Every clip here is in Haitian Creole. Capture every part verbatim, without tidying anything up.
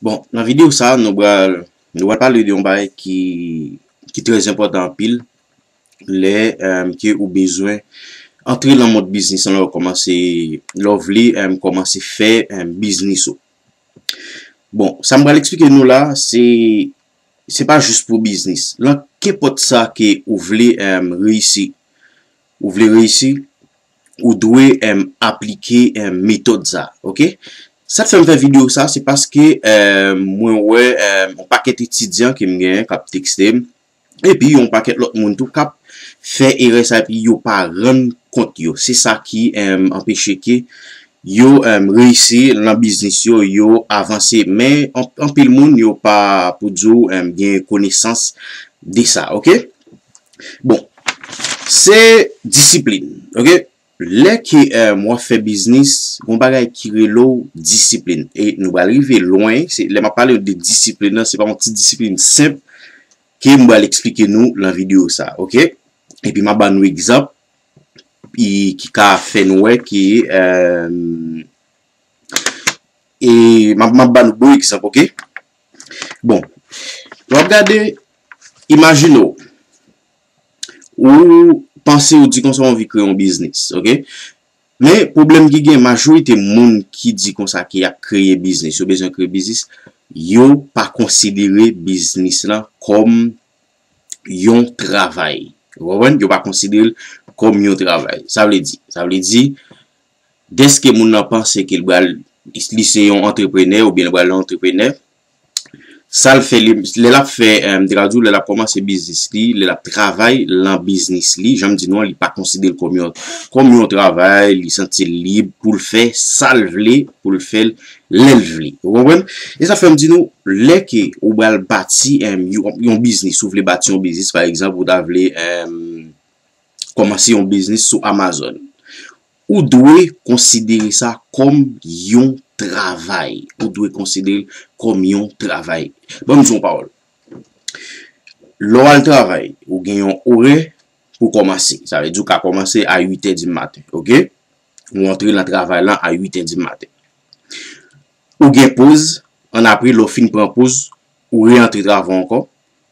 Bon, nan videyo sa, nou pral, nou pral pale de yon bagay ki, ki trè enpòtan anpil lè, em, ke ou bezwen antre nan mond biznis lan, lè w kòmanse, lè w vle, em, kòmanse fè, em, biznis ou. Bon, sa m pral eksplike nou la, se, se pa jis pou biznis. Lan kenpòt sa ke ou vle, em, reyisi, ou vle reyisi, ou dwe, em, aplike, em, metòd sa, oke? Sa k fè m fè videyo sa, se paske, em, mwen wè, em, yon pakèt etidyan ke m genyen k ap tekste m, epi yon pakèt lòt moun tou k ap fè erè sa, epi yo pa rann kont yo. Se sa ki, em, anpeche ke yo, em, reyisi lan biznis yo, yo avanse. Men, an-, anpil moun, yo pa, pou di w, em, gen konesans de sa, oke? Bon, se disiplin, oke? Lè ke, em, w ap fè biznis, gon bagay ki rele w disiplin. E nou pral rive lwen, se, lè m ap pale de disiplin nan, se pa yon ti disiplin senp ke m pral eksplike nou lan videyo sa, oke? Epi m ap ba nou egzanp, e ki ka fè nou wè ke, em, e m ap, m ap ba nou bon egzanp, oke? Bon, w ap gade, imajine w, ou panse ou di konsa w anvi kreye yon biznis, oke? Men pwoblèm ki gen, majorite moun ki di konsa ke y ap kreye biznis, yo bezwen kreye biznis, yo pa konsidere biznis lan kòm yon travay. Ou konprann? Yo pa konsidere l kòm yon travay. Sa vle di, sa vle di, dèske moun nan panse ke l pral, li se yon antreprenè oubyen l pral yon antreprenè, sa l fè, li, lè l ap fè, em, m te ka di w, lè l ap kòmanse biznis li, lè l ap travay lan biznis li, jan m di nou an, li pa konsidere l kòm yon, kòm yon travay, li santi l lib pou l fè sa l vle, pou l fè l lè l vle. Ou konprann? E sa fè m di nou, lè ke ou pral bati, em, yon, yon biznis, ou vle bati yon biznis, pa egzanp, ou ta vle, em, kòmanse yon biznis sou Amazon, ou dwe konsidere sa kòm yon travay. Ou dwe konsidere l kòm yon travay. Ban m di w yon pawòl. Lè w al travay, ou gen yon orè pou kòmanse. Sa vle di ou ka kòmanse a uit è di maten, oke? Ou antre nan travay lan a uit è di maten. Ou gen poz, annapre lè w fin pran poz, ou reantre travay ankò.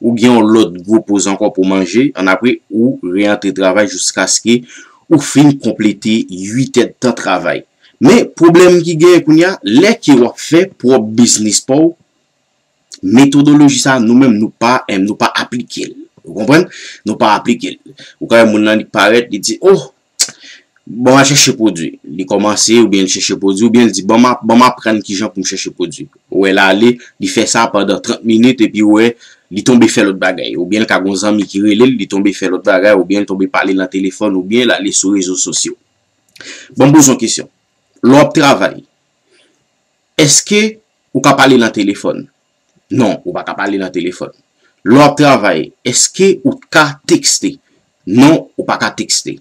Ou gen yon lòt gwo poz ankò pou manje, annapre ou reantre travay jiskaske ou fin konplete uit èdtan travay. Men pwoblèm ki genyen kounye a, lè ke w ap fè pwòp biznis pa w, metodoloji sa, nou menm, nou pa, em, nou pa aplike l. Ou konprann? Nou pa aplike l. Ou ka wè moun nan, li parèt, li di, oh, bon, m al chèche pwodui. Li kòmanse, oubyen li chèche pwodui, oubyen li di, bon, m ap, bon, m aprann kijan pou m chèche pwodui. Ou wè l ale, li fè sa pandan trant minit, epi ou wè, li tonbe fè lòt bagay. Oubyen l ka gon zanmi ki rele l, li tonbe fè lòt bagay, oubyen l tonbe pale nan telefòn, oubyen l ale sou rezo sosyo. Bon, m poze yon kesyon. Lè w ap travay, èske ou ka pale nan telefòn? Non, ou pa ka pale nan telefòn. Lè w ap travay, èske ou ka tekste? Non, ou pa ka tekste.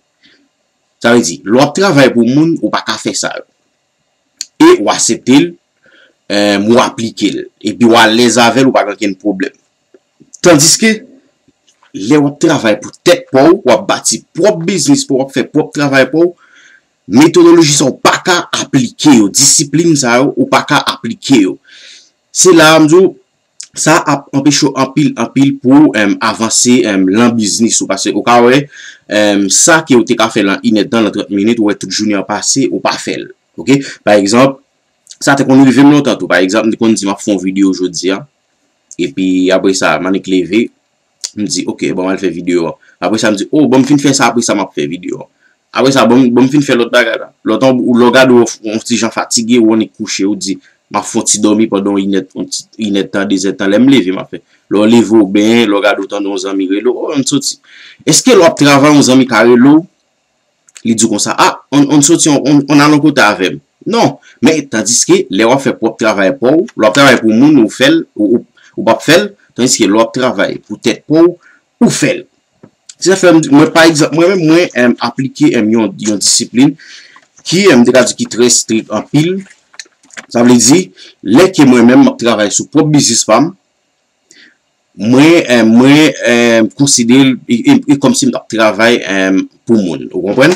Sa vle di, lè w ap travay pou moun, ou pa ka fè sa yo. E w aksepte l, em, w aplike l. Epi w alèz avè l, ou pa gen okenn pwoblèm. Tandiske, lè w ap travay pou tèt pa w, w ap bati pwòp biznis pa w, w ap fè pwòp travay pa w, metodoloji sa w pa ka aplike yo, disiplin sa yo, ou pa ka aplike yo. Se la a m di w, sa ap anpeche w anpil, anpil pou, em, avanse, em, lan biznis ou. Paske ou ka wè, em, sa ke ou te ka fè lan inèdtan, lan trant minit, ou wè tout jounen an pase, ou pa fè l. Oke? Pa egzanp, sa te konn rive m lontan tou. Pa egzanp, m te konn di m ap fè yon videyo jodi a. Epi apre sa, m annik leve, m di, oke, bon, m al fè videyo an. Apre sa, m di, oh, bon, m fin fè sa, apre sa, m ap fè videyo an. Apre sa, bon, bon, m fin fè lòt bagay la. Lòt an, ou lè w gade w, yon ti jan fatige, ou annik kouche, ou di, m ap fè yon ti dòmi pandan yon inèd, yon ti, inèdtan, dezèdtan, lè m leve, m ap fè. Lè w leve, ou benyen, lè w gade w tande yon zanmi rele w, oh, ann soti. Èske lè w ap travay, yon zanmi ka rele w, li di w konsa, ah, ann, ann soti, ann, ann al yon kote avè m? Non. Men, tandiske, lè w ap fè pwòp travay pa w, lè w ap travay pou moun, ou fè l, ou, ou, ou p ap fè l, tandiske lè w ap travay pou tèt pa w, ou fè l. Se sa fè m di, mwen, pa egzanp, mwen menm, mwen, em, aplike, em, yon, yon disiplin ki, em, m te ka di ki trè estrik anpil. Sa vle di, lè ke mwen menm, m ap travay sou pwòp biznis pa m, mwen, em, mwen, em, konsidere l e, e, e kòmsi m t ap travay, em, pou moun. Ou konprann?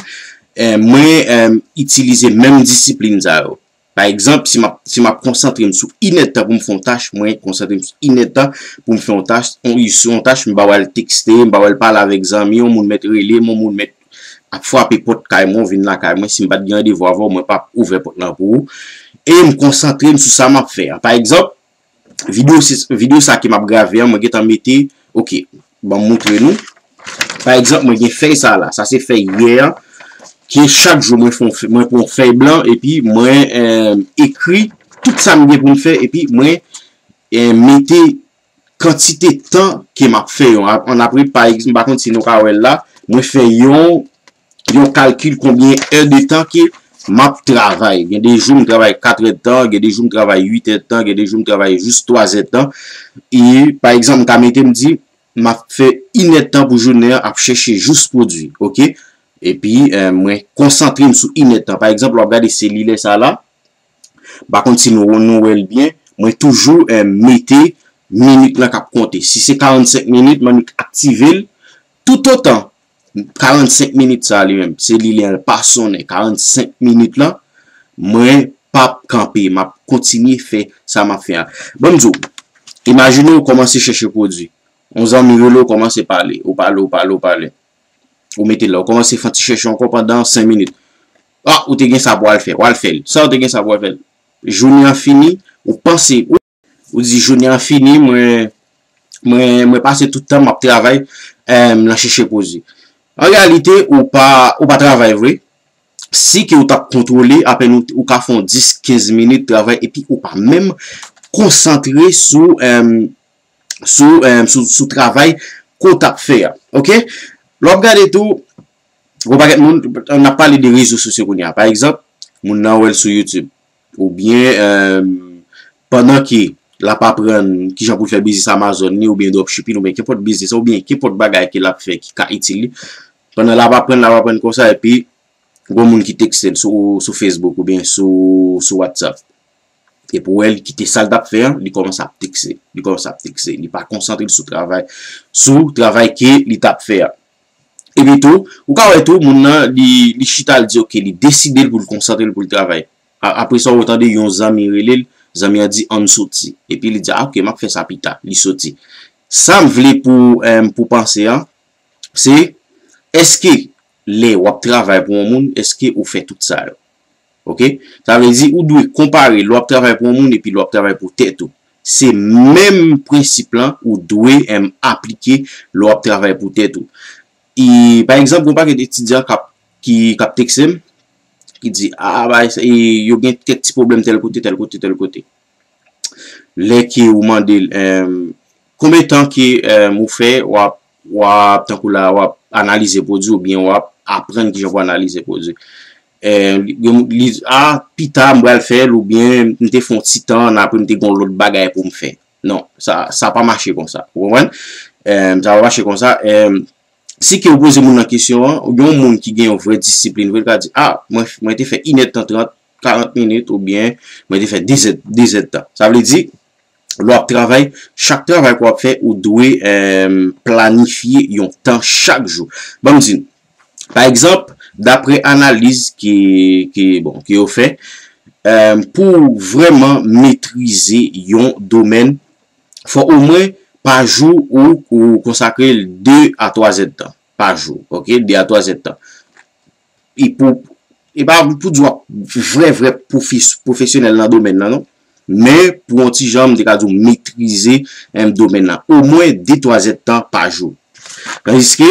Em, mwen, em, itilize menm disiplin sa yo. Pa egzanp, si m ap, si m ap konsantre m sou inèdtan pou m fè yon tach, mwen konsantre m sou inèdtan pou m fè yon tach, yon, sou yon tach, m pa pral tekste, m pa pral pale avèk zanmi, yon moun mèt rele m, yon moun mèt ap frape pòt kay mwen, vin lakay mwen, si m pa t gen randevou avè w, mwen p ap ouvè pòt lan pou ou. E m konsantre m sou sa m ap fè a. Pa egzanp, videyo, se, videyo sa ke m ap grave an, mwen gentan mete, oke, ban m montre nou. Pa egzanp, mwen gen fèy sa la. Sa se fèy yè an, ke chak jou mwen fè yon fè-, mwen pran yon fèy blan, epi mwen, eh, ekri tout sa m gen pou m fè, epi mwen, eh, mete kantite tan ke m ap fè yo. An, an apre, pa egzanp, m pa konn si nou ka wè l la, mwen fè yon, yon kalkil konbyen è de tan ke m ap travay. Gen de jou m travay kat è de tan, gen de jou m travay uit è de tan, gen de jou m travay jis twa è de tan. E, pa egzanp, m ka mete m di, m ap fè inèdtan pou jounen an ap chèche jis pwodui, oke? Epi, eh, mwen konsantre m sou inèdtan. Pa egzanp, w ap gade selilè sa la, m pa konn si nou, nou wè l byen, mwen toujou, eh, mete minit lan k ap konte. Si se karannsenk minit, m annik aktive l. Toutotan karannsenk minit sa li menm, selilè an pa sonnen, karannsenk minit lan, mwen p ap kanpe, m ap kontinye fè sa m ap fè a. Ban m di w, imajine w kòmanse chèche pwodui. Yon zanmi rele w, kòmanse pale, ou pale, ou pale, ou pale. Ou mete l la, ou kòmanse fè yon ti chèche ankò pandan senk minit. Ah, ou te gen sa pou al fè, w al fè l. Sa ou te gen sa pou al fè l. Jounen an fini, ou panse, ou, ou di jounen an fini, mwen, mwen, mwen pase tout tan m ap travay, eh, nan chèche pwodui. An reyalite, ou pa, ou pa travay vre. Si ke ou t ap kontwole, apèn ou, ou ka fè yon dis, kenz minit travay, epi ou pa menm konsantre sou, eh, sou, eh, sou, sou travay ke w t ap fè a. Oke? Lè w ap gade tou, yon pakèt moun, n ap pale de rezo sosyo kounye a. Pa egzanp, moun nan wè l sou YouTube. Oubyen, eh, pandan ke l ap aprann kijan pou l fè biznis Amazon li, oubyen dropshipping, oubyen kenpòt biznis, oubyen kenpòt bagay ke l ap fè ki ka itil li. Pandan l ap aprann, l ap aprann konsa, epi gon moun ki tekste l sou, sou Facebook oubyen sou, sou WhatsApp. Epi w wè l kite sa l t ap fè an, li kòmanse ap tekste, li kòmanse ap tekste, li pa konsantre l sou travay, sou travay ke li t ap fè a. Epi tou, ou ka wè tou, moun nan, li, li chita, l di, oke, li deside l pou l konsantre l pou l travay. A, apre sa, ou tande yon zanmi rele l, zanmi an di, ann soti. Epi li di, a, oke, m ap fè sa pita, li soti. Sa m vle pou, eh, pou panse an, se, èske lè w ap travay pou yon moun, èske ou fè tout sa yo? Oke? Sa vle di, ou dwe konpare lè w ap travay pou yon moun epi lè w ap travay pou tèt ou. Se menm prensip lan ou dwe, em, aplike lè w ap travay pou tèt ou. E, pa egzanp, gon pakèt etidyan k ap, ki, k ap tekste m, ki di, a, bay, e, yo gen kèk ti pwoblèm tèl kote, tèl kote, tèl kote. Lè ke ou mande l, em, konbyen tan ke, em, ou fè, w ap, w ap, tankou la, w ap analize pwodui oubyen w ap aprann kijan pou analize pwodui. Em, li, li, a, pita, m pral fè l oubyen m te fè yon ti tan, apre m te gen yon lòt bagay pou m fè. Non, sa, sa pa mache konsa. Ou konprann? Em, sa pa mache konsa. Em, si ke ou poze moun nan kesyon an, oubyen yon moun ki gen yon vrè disiplin, vre, l ka di, a, mwen, mwen te fè inèdtan trant, karant minit, oubyen mwen te fè de zèd, de zèd tan. Sa vle di, lè w ap travay, chak travay ke w ap fè, ou dwe, em, planifye yon tan chak jou. Ban m di n, pa egzanp, daprè analiz ke, ke, bon, ke yo fè, em, pou w vrèman metrize yon domèn, fò omwen pa jou ou, ou konsakre l de a twa zèd tan pa jou, oke? De a twa zèd tan. E pou, e pa pou di w ap vrè, vrè pwofes-, pwofesyonèl nan domèn nan, non. Men pou yon ti jan, m te ka di w metrize, em, domèn nan. Omwen de twa zèd tan pa jou. Tandiske,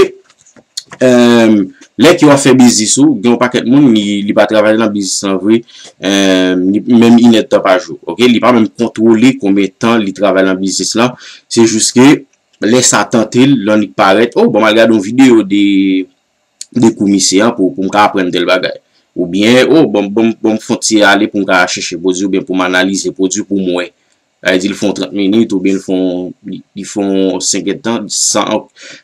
em, lè ke w ap fè biznis ou, gen yon pakèt moun, li, li pa travay nan biznis lan vre, em, li, menm inèdtan pa jou. Oke? Li pa menm kontwole konbyen tan li travay nan biznis lan. Se jis ke lè sa tante l, l annik parèt, o, ban m al gade yon videyo de, de kou misye an pou, pou m ka aprann tèl bagay. Oubyen, o, ban, ban, ban m fè yon ti ale pou m ka chèche pwodui oubyen pou m analize pwodui pou m wè. Sa vle di, l fè yon trant minit oubyen l fè yon, li, li fè yon senk èdtan, san,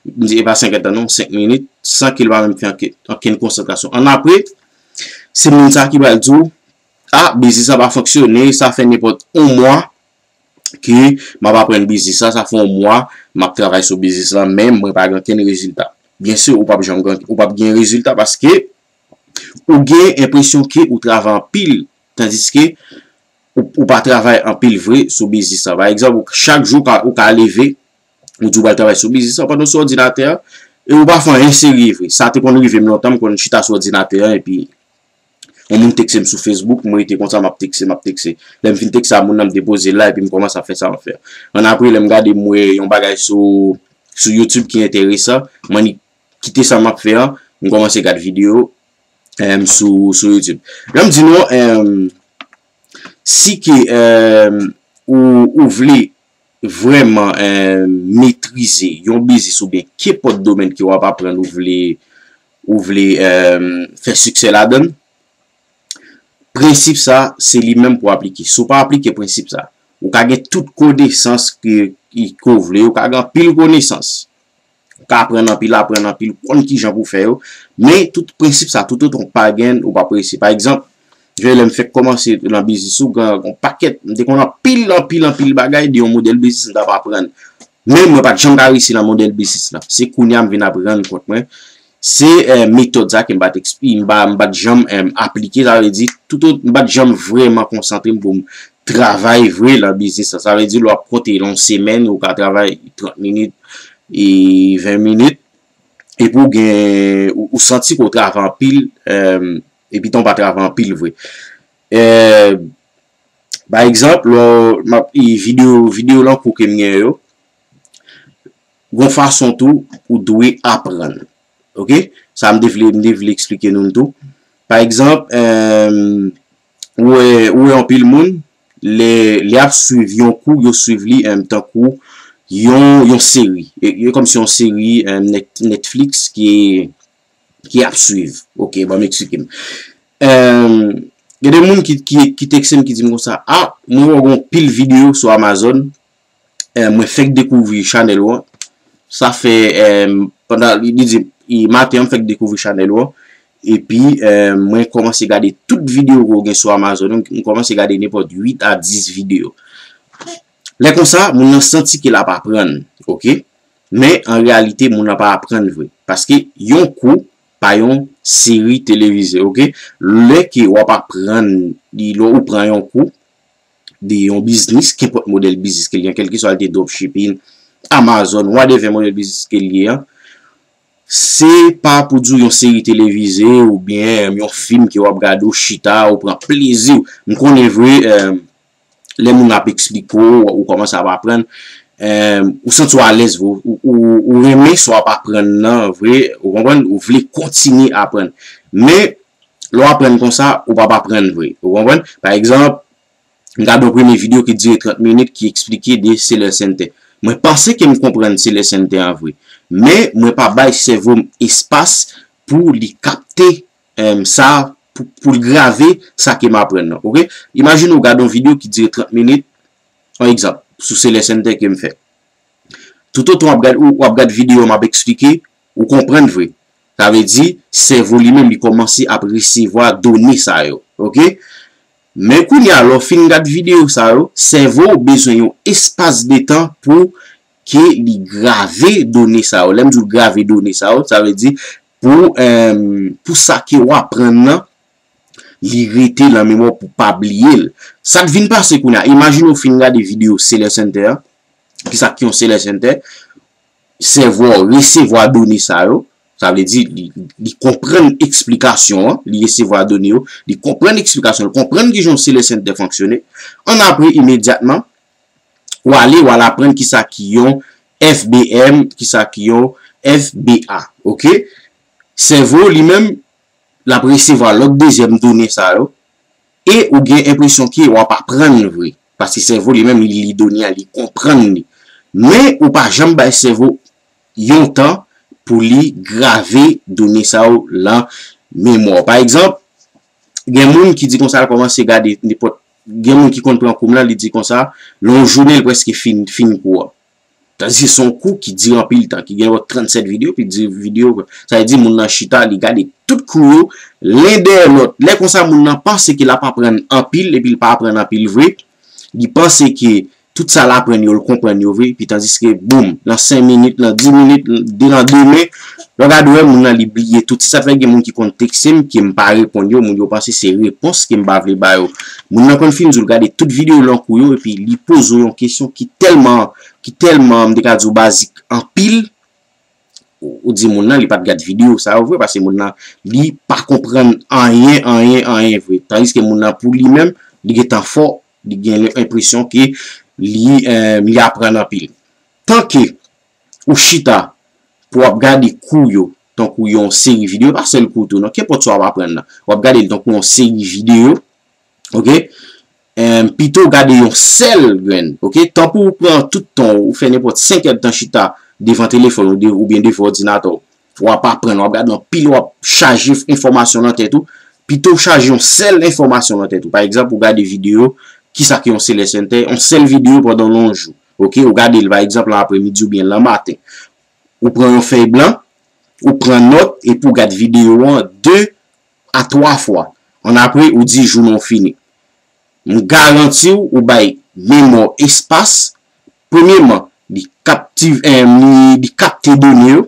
m di, e pa senk èdtan non, senk minit, san ke l pa menm fè anke-, ankenn konsantrasyon. Annapre, se moun sa ki pral di w, a, biznis la pa fonksyone, sa fè nenpòt yon mwa, ke m ap aprann biznis la, sa fè yon mwa m ap travay sou biznis la, men mwen pa gen okenn rezilta. Byen si, ou p ap janm gen, ou p ap gen rezilta paske ou gen enpresyon ke ou travay anpil Tandiske ou, ou pa travay anpil vre sou biznis lan. Pa egzanp, ou, chak jou ou ka, ou ka leve, ou di w pral travay sou biznis lan pandan w sou òdinatè a, e ou pa fè anyen serye vre. Sa te konn rive m lontan, m konn chita sou òdinatè a, epi yon moun tekse m sou Facebook, mwen rete konsa, m ap tekse, m ap tekse. Lè m fin tekse a moun nan, m depoze l la, epi m kòmanse ap fè sa m ap fè. Annapre, lè m gade, m wè yon bagay sou, sou YouTube ki enteresan, m annik kite sa m ap fè a, m kòmanse gad videyo, em, sou, sou YouTube. Jan m di nou, em, si ke, em, ou, ou vle vrèman, em, metrize yon biznis oubyen kenpòt domèn ke w ap aprann, ou vle, ou vle, em, fè siksè ladan l, prensip sa, se li menm pou w aplike. Si w pa aplike prensip sa, ou ka gen tout konesans ke, ke w vle, ou ka gen anpil konesans. Ou ka aprann anpil, aprann anpil, konn kijan pou fè yo. Men tout prensip sa, toutotan w pa gen l, ou p ap reyisi. Pa egzanp, jan lè m fèk kòmanse nan biznis ou, gen yon pakèt, m te konn anpil, anpil, anpil bagay de yon modèl biznis m t ap aprann. Men mwen pa t janm ka reyisi nan modèl biznis la. Se kounye a m vin ap rann kont mwen. Se, eh, metòd sa ke m pa t eksp-, m pa, m pa t janm, em, aplike. Sa vle di, toutotan m pa t janm vrèman konsantre m pou m travay vre nan biznis la. Sa vle di, lè w ap konte nan yon semèn, ou ka travay trant minit, e ven minit, epi w gen, ou, ou santi ke w travay anpil, em, epi tan w pa travay anpil vre. Eh, pa egzanp, lè m ap, e videyo, videyo lan kou ke m gen yo, gon fason tou ou dwe aprann. Oke? Sa m te vle, m te vle eksplike nou l tou. Pa egzanp, em, ou wè, ou wè anpil moun, lè, lè y ap swiv yon kou, yo swiv li, em, tankou yon, yon seri. E, e kòmsi yon seri, em, Net-, Netflix ki, ki ap swiv. Oke, ban m eksplike m. Em, gen de moun ki, ki, ki tekse m, ki di m konsa, "A, mwen wè w gen yon pil videyo sou Amazon, eh, mwen fèk dekouvri chanèl ou an." Sa fè, eh, pandan, li, li di, e, maten an, m fèk dekouvri chanèl ou an. Epi, eh, mwen kòmanse gade tout videyo ke w gen sou Amazon. M, m kòmanse gade nenpòt uit a dis videyo. Lè konsa, moun nan santi ke l ap aprann, oke? Men, an reyalite, moun nan pa aprann vre. Paske yon kou pa yon seri televize, oke? Lè ke w ap aprann, li, lè ou pran yon kou, de yon biznis, kenpòt modèl biznis ke l ye, kèlkeswa l te dropshipping, Amazon, whatever modèl biznis ke l ye an, se pa pou di w yon seri televize oubyen yon fim ke w ap gade, w chita, w pran plezi w. M konnen vre, eh, lè moun ap eksplike w, ou kòmanse ap aprann, eh, ou santi w alèz vre, ou, ou, ou renmen sa w ap aprann nan vre, ou konprann, ou vle kontinye aprann. Men, lè w aprann konsa, ou p ap aprann vre, ou konprann? Pa egzanp, m gade yon premye videyo ki dire trant minit ki eksplike de Seller Center. Mwen panse ke m konprann Seller Center an vre. Men, mwen pa bay sèvo m espas pou li kapte, em, sa, pou, pou l grave sa ke m aprann nan. Oke? Imajine w gade yon videyo ki dire trant minit, yon egzanp, sou Seller Center ke m fè. Toutotan w ap gad, ou, w ap gad videyo m ap eksplike, ou konprann vre. Sa vle di, sèvo li menm, li kòmanse ap resevwa done sa yo. Oke? Men kounye a, lè w fin gad videyo sa yo, sèvo w bezwen yon espas de tan pou ke li grave done sa yo. Lè m di w grave done sa yo, sa vle di pou, em, pou sa ke w aprann nan, li rete nan memwa w pou w pa bliye l. Sa k vin pase kounye a, imajine w fin gade videyo Seller Center an, kisa ki yon Seller Center, sèvo w resevwa done sa yo, sa vle di li, li konprann eksplikasyon an, li resevwa done yo, li konprann eksplikasyon, li konprann kijan yon Seller Center fonksyone. Annapre, imedyatman, w ale, w al aprann kisa ki yon F B M, kisa ki yon F B A, oke? Sèvo li menm, l ap resevwa lòt dezyèm done sa yo, e ou gen enpresyon ke w ap aprann vre, paske sèvo li menm, li li done a, li konprann li. Men ou pa janm bay sèvo yon tan pou li grave done sa yo lan memwa w. Pa egzanp, gen moun ki di konsa, l kòmanse gade nenpòt, gen moun ki konn pran kou m lan, li di konsa, lan yon jounen, l prèske fin, fin kou an. Tandiske se yon kou ki dire anpil tan, ki gen trant sèt videyo, pi dire videyo, sa vle di moun nan chita, li gade tout kou yo, len dèyè lòt. Lè konsa, moun nan panse ke l ap aprann anpil, epi l pa aprann anpil vre. Li panse ke tout sa l aprann yo, l konprann yo vre, epi tandiske, boum, nan senk minit, nan dis minit, de nan demen, lè w gade w wè moun nan li bliye tout. Se sa k fè gen moun ki konn tekste m, ke m pa reponn yo, moun yo panse se repons ke m pa vle ba yo. Moun nan konn fin di w l gade tout videyo lankou yo, epi li poze w yon kesyon ki tèlman, ki tèlman, m te ka di w bazik anpil, ou, ou di moun nan li pa t gad videyo sa yo vre, paske moun nan li pa konprann anyen, anyen, anyen vre. Tandiske moun nan pou li menm, li gentan fò, li gen enpresyon ke li, eh, li aprann anpil. Tanke ou chita pou w ap gade kou yo, tankou yon seri videyo, pa sèl kou tou, non, kenpòt sa w ap aprann nan. W ap gade l tankou yon seri videyo, oke? Em, pito w gade yon sèl grenn, oke? Tan pou w pran tout tan w, ou fè nenpòt senk èdtan chita devan telefòn ou de, oubyen devan òdinatè w, w ap aprann, w ap gade anpil, w ap chaje enfòmasyon nan tèt ou, pito w chaje yon sèl enfòmasyon nan tèt ou. Pa egzanp, ou gade videyo, kisa ki yon sales hunter, yon sèl videyo pandan yon jou. Oke, ou gade l, pa egzanp, lan apremidi oubyen lan maten. Ou pran yon fèy blan, ou pran nòt, epi w gad videyo an de a twa fwa. Annapre, ou di jounen w fini. M garanti w, ou bay memwa w espas. Premyeman, li kaptiv-, eh, li, li kapte done yo.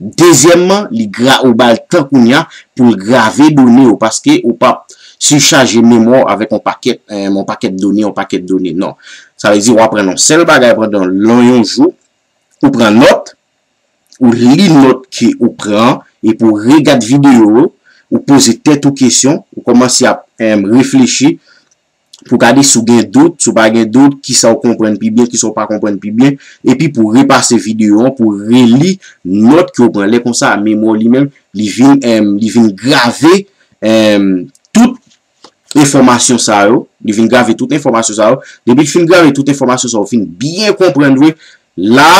Dezyèmman, li gra-, ou ba l tan kounye a pou l grave done yo, paske ou p ap sichaje memwa w avèk yon pakèt, eh, yon pakèt done, yon pakèt done. Non. Sa vle di, w aprann yon sèl bagay pandan yon jou, ou pran nòt, ou li nòt ke ou pran an, epi w regad videyo yo, ou poze tèt ou kesyon, ou kòmanse ap, em, reflechi pou gade si w gen dout, si w pa gen dout, kisa w konprann pi byen, kisa w pa konprann pi byen, epi pou repase videyo an, pou reli nòt ke w pran. Lè konsa, memwa w li menm, li vin, em, li vin grave, em, tout enfòmasyon sa yo, li vin grave tout enfòmasyon sa yo. Depi l fin grave tout enfòmasyon sa yo, ou fin byen konprann vre, la,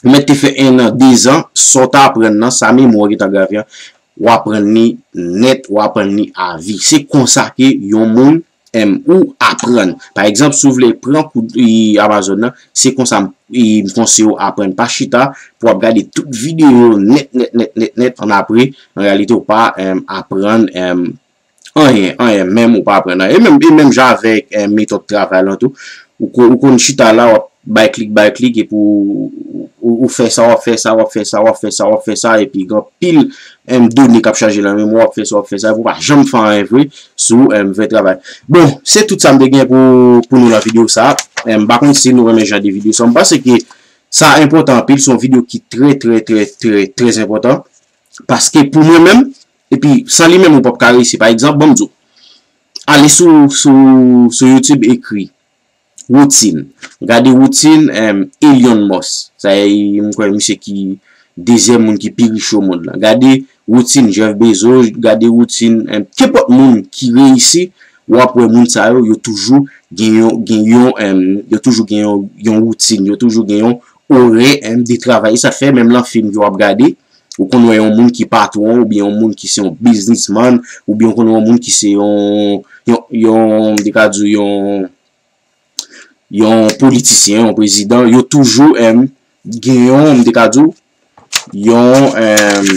ou mèt te fè en an, de zan, sa w t aprann nan, sa memwa w gentan grave an, w aprann li nèt, w aprann li avi. Se konsa ke yon moun, em, ou aprann. Pa egzanp, si w vle pran kou, e, Amazon nan, se konsa m, e, m konseye w aprann. Pa chita pou w ap gade tout videyo yo nèt, nèt, nèt, nèt, nèt, annapre, an reyalite, w pa, em, aprann, em, anyen, anyen, menm ou pa aprann anyen. E menm, e menm jan avèk, eh, metòd travay lan tou. Ou ko-, ou konn chita la, w ap bay klik, bay klik, epi w, ou, ou fè sa, w ap fè sa, w ap fè sa, w ap fè sa, w ap fè sa, epi gen anpil, em, done k ap chaje lan memwa, w ap fè sa, w ap fè sa, epi w pa janm fè anyen vre sou, em, vrè travay. Bon, se tout sa m te gen pou, pou nou lan videyo sa. Em, m pa konn si nou renmen jan de videyo sa. M panse ke sa enpòtan anpil, se yon videyo ki trè, trè, trè, trè, trè enpòtan. Paske pou mwen menm, epi san li menm ou p ap ka reyisi. Pa egzanp, ban m di w, ale sou, sou, sou YouTube, ekri woutin. Gade woutin, em, Elon Musk. Sa e, m kwè misye ki dezyèm moun ki pi rich o mond lan. Gade woutin Jeff Bezos, gade woutin, em, kenpòt moun ki reyisi, w ap wè moun sa yo, yo toujou gen yon, gen yon, em, yo toujou gen yon, yon woutin, yo toujou gen yon orè, em, de travay. E sa fè menm lan fim ke w ap gade, ou konn wè yon moun ki patwon, oubyen yon moun ki se yon biznismann, oubyen ou konn wè yon moun ki se yon, yon, yon, m te ka di w, yon, yon politisyen, yon prezidan, yo toujou, em, gen yon, m te ka di w, yon, em,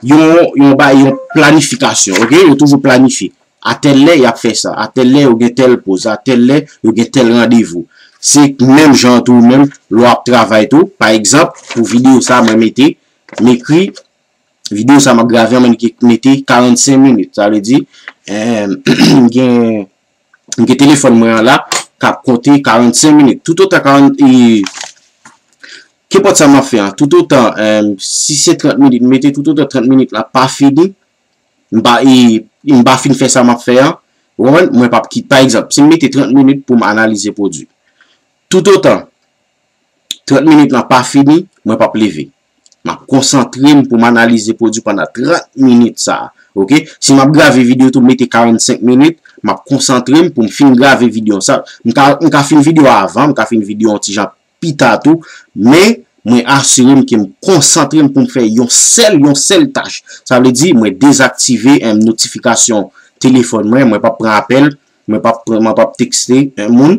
yon, yon ba-, yon planifikasyon, oke? Yo toujou planifye. A tèl lè, y ap fè sa. A tèl lè, yo gen tèl poz. A tèl lè, yo gen tèl randevou. Se menm jan tou, menm lè w ap travay tou. Pa egzanp, pou videyo sa, mwen mete, m ekri, videyo sa m ap grave an, mwen mete karannsenk minit. Sa vle di, em, gen, gen telefòn mwen an la, k ap konte karannsenk minit. Toutotan karant, e, kenpòt sa m ap fè an, toutotan, em, si se trant minit, m mete toutotan trant minit la pa fini, m pa, e, m pa fin fè sa m ap fè an, ou konprann? Mwen p ap kit, pa egzanp, si m mete trant minit pou m analize pwodui. Toutotan trant minit lan pa fini, mwen p ap leve. M ap konsantre m pou m analize pwodui pandan trant minit sa a. Oke? Si m ap grave videyo tou, m mete karannsenk minit, m ap konsantre m pou m fin grave videyo sa. M ka, m ka fin videyo avan, m ka fin videyo yon ti jan pita tou, men mwen asire m ke m konsantre m pou m fè yon sèl, yon sèl tach. Sa vle di, mwen dezaktive, em, notifikasyon telefòn mwen, mwen p ap pran apèl, mwen p ap pran, mwen p ap tekste, em, moun,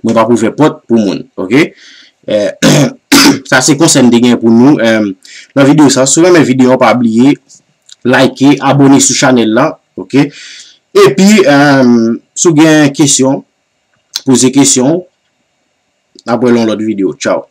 mwen p ap ouvè pòt pou moun, oke? Eh, sa se konsèy m te gen pou nou, em, nan videyo sa. Si w renmen videyo an, pa bliye like, abòne sou chanèl la, oke? Epi, em, si w gen kesyon, poze kesyon. N ap wè nan yon lòt videyo. Tchaw.